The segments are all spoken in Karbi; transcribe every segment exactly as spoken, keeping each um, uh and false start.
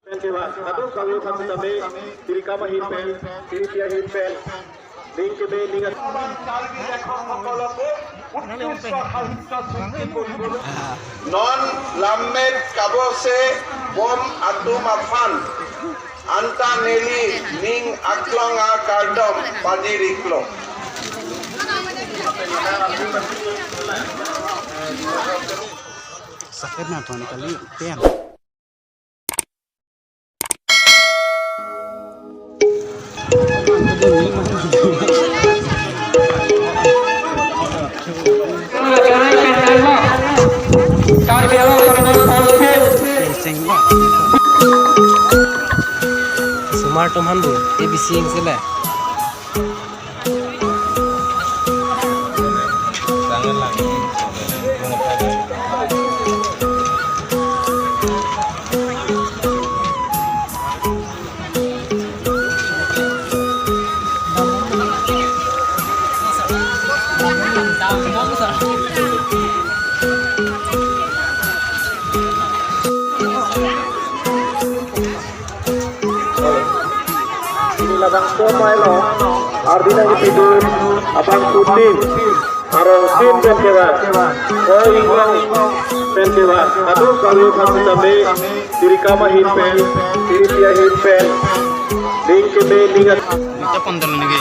Pen kevan, kadokave aphan sitame, sirikam ahin pen, siriti ahin pen, ning keme ning at- Karbi লেখকসকলকো উৎকৃষ্ট সাহিত্য সৃষ্টি কৰিবলৈ। Non lammet kabose bom atum aphan anta neli ning aklong akardom pajir-iklo. Sakit na tuan kali, tem. Sumar tum han bu, A B C ang sila. Pini labangso amei along ardi nangkepidun abangphutin arongtin pen kevan, ko-inglong pen kevan, kadokave aphan sitame, sirikam ahin pen, siriti ahin pen, ning keme ning at- Ita pon dalo nege.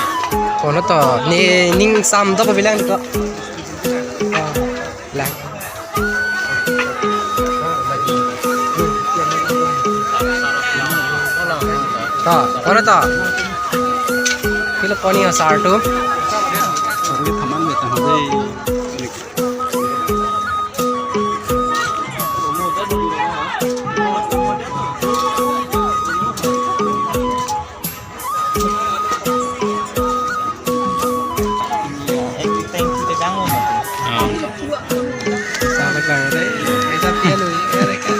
Kono to, ni ning sam to pabilang to. Lang. To, kono to. Pilo koni asar tu. Sarve thaman beta hode. Sabe kang dei, esa pian ui, ere ka.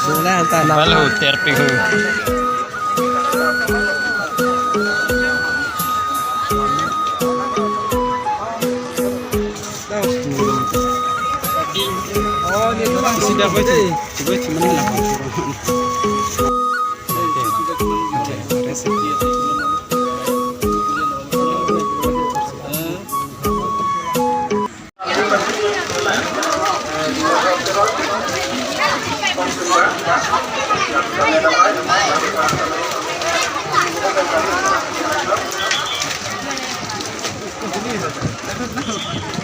Bola anta na. Balu terpi hu. Oh, ni tu bang. Sida ko itu. Coba cuman lah.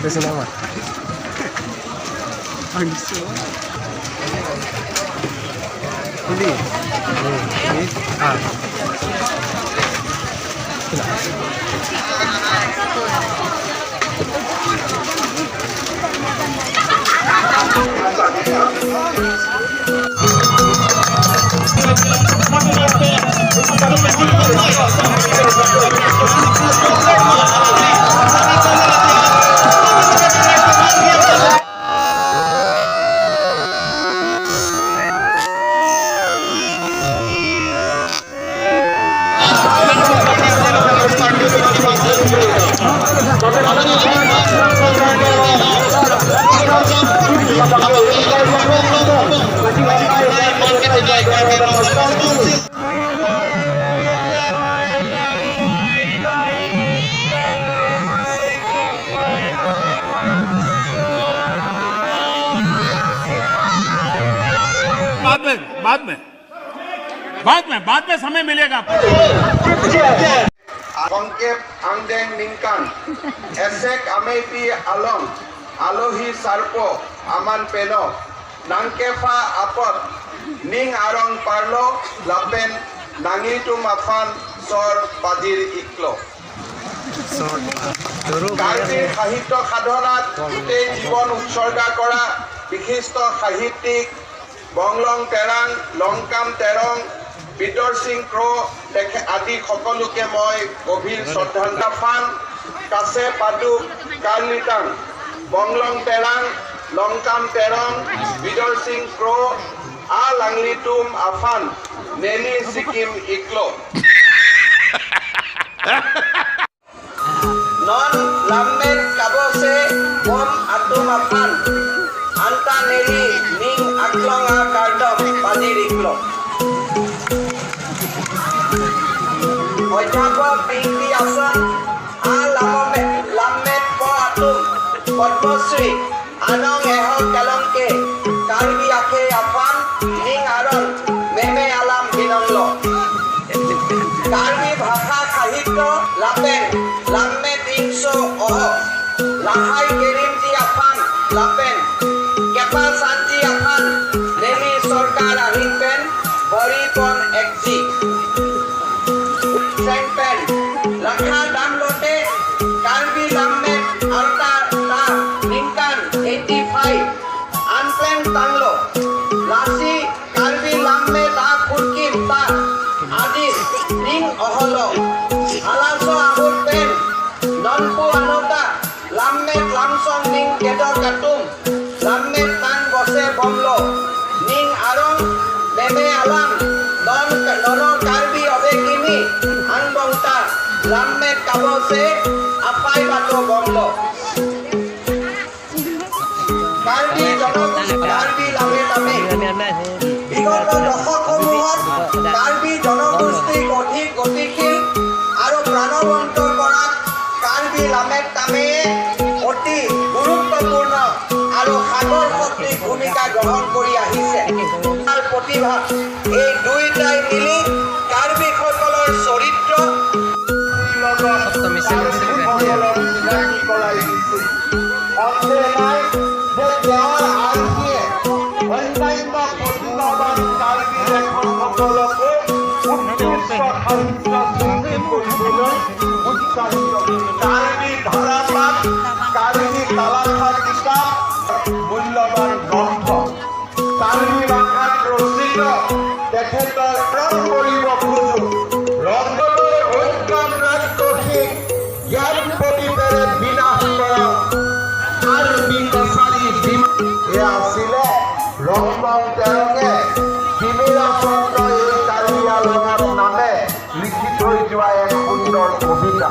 Besin apa? Hindi. Ah. बाद में, बाद में, बाद में, बाद में समय मिलेगा। Kongkep angdeng ningkan, esek ameipi along, alohi sarpo aman peno, nangkepha apot, ning arong parlo, lapen nanglitum aphan sor pajir-iklo. Karbi সাহিত্য সাধনাত গোটেই জীৱন উৎসৰ্গা কৰা বিশিষ্ট সাহিত্যিক বংলং তেৰাং, লংকাম তেৰং, বিদৰ সিং ক্ৰ, তেখে-, আদি সকলোকে মই গভীৰ শ্ৰদ্ধাঞ্জলি। Aphan kase paduk karlitang, Bonglong Terang, Longkam Terang, Bidor Sing Kro, alanglitum aphan neli sikim iklo. Non lammet kabose bom atum aphan Neli ning aklong akardom pajir-iklo. Odhyapok Pingti Ason, a lammet, lammet po atum, Padma Shri, anong eho kelong ke, Karbi akhei aphan, ning aron, meme alam binonglo. Karbi bhasha sahityo lapen lammet ingso oho lahai kerimji aphan lapen kepasanji aphan neli sorkar ahin pen bori pon-ikji. Seng pen lakha damlote Karbi lammet arta ta ningkan eighty five anpleng tanglo. Lasi Karbi lammet aphurkim ta adis ning oholo. Halaso ahut pen nonpu anota lammet lamsong ning kedok atum lammet nang bose bomlo. Ning arong meme alam non, nono Karbi ove kimi angbong ta lammet kabose apai bato bomlo. Karbi জনগোষ্ঠী, কাৰ্বি লামে লামে। বিগত দশকসমূহত কাৰ্বি জনগোষ্ঠীক অধিক গতিশীল আৰু প্ৰাণৱন্ত কৰাত কাৰ্বি লামে তামে অতি গুৰুত্বপূৰ্ণ আৰু সাগৰ শক্তিৰ ভূমিকা গ্ৰহণ কৰি আহিছে। তাৰ প্ৰতিভা এই দুইটাই মিলি কাৰ্বিসকলৰ চৰিত্ৰ অন্তে নাই যে তেওঁৰ আৰ্হিয়ে অন্যান্য প্ৰতিভাৱান কাৰ্বি লেখকসকলকো উৎকৃষ্ট সাহিত্য সৃষ্টি কৰিবলৈ উৎসাহিত। কাৰ্বি ধাৰাপাত, কাৰ্বি কালাচাৰ কিতাপ, মূল্যৱান গ্ৰন্থ। কাৰ্বি ভাষাত ৰচিত তেখেতৰ প্ৰেৰণ কৰিব খোজো। ৰংগলৈ ঐক্যম ৰাজকোষী জ্ঞান প্ৰদীপেৰে বিনাশ কৰা কাৰ্বি কছাৰী বিমা-, এয়া আছিলে ৰংগম তেৰঙে তিমিৰা চন্দ্ৰ এই কাৰ্বি আলঙৰ নামে লিখি থৈ যোৱা এক সুন্দৰ কবিতা।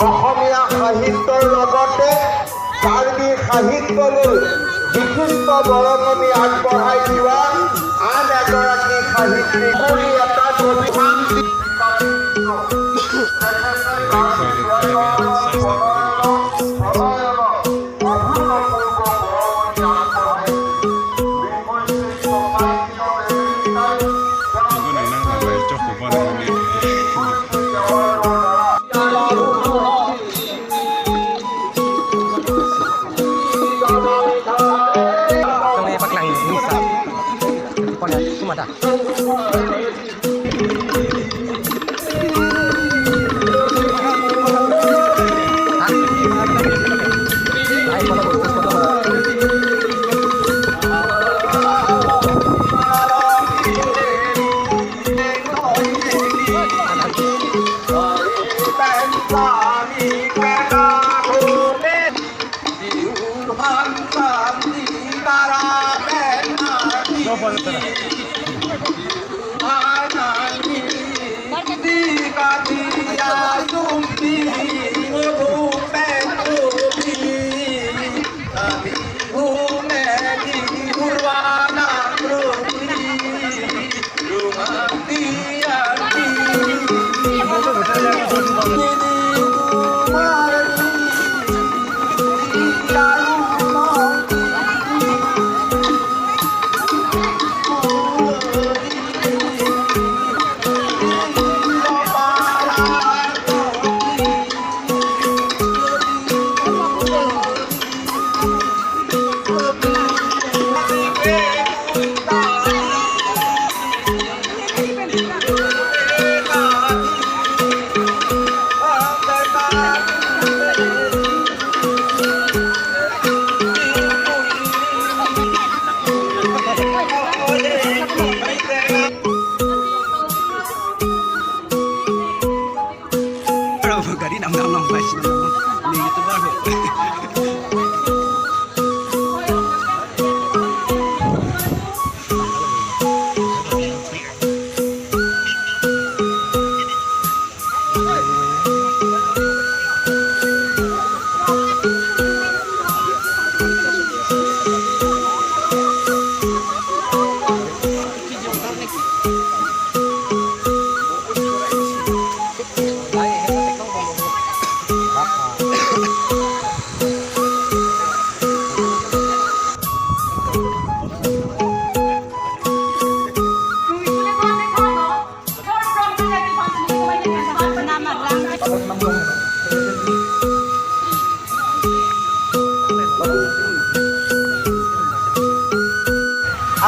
অসমীয়া সাহিত্যৰ লগতে কাৰ্বি সাহিত্যলৈ বিশিষ্ট বৰঙণি আগবঢ়াই যোৱা আন এগৰাকী সাহিত্যিক বুলি এটা কবি শান্তি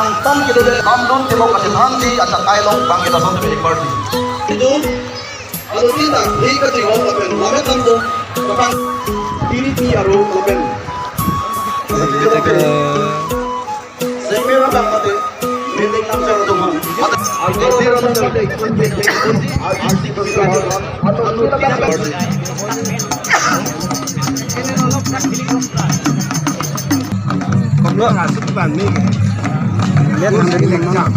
Angtan kedo le namdun timo kachethanji achakai along bang kita son tumi party. Itu, alo kita, hi kachingong lapen, lamet namdun, kapang, tiri ti aro lapen. Sengmera bang mate, building nam charo tumang. Mate, building nam charo tumang. Komlo ngasuk ban ni. Lihat nanti lengkap.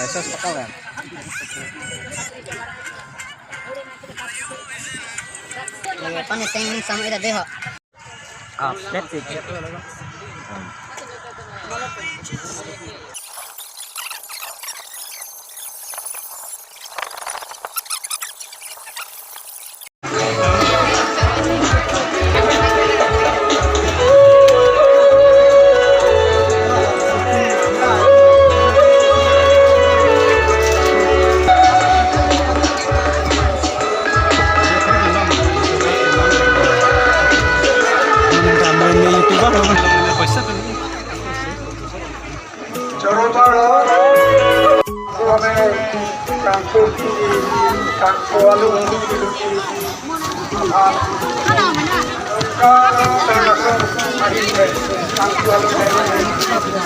Langsung pakal kan? Lagi panas yang sama ida deh, ho. Ah, that's it. Choro paro, kami kangkung kangkung alu, kangkung alu.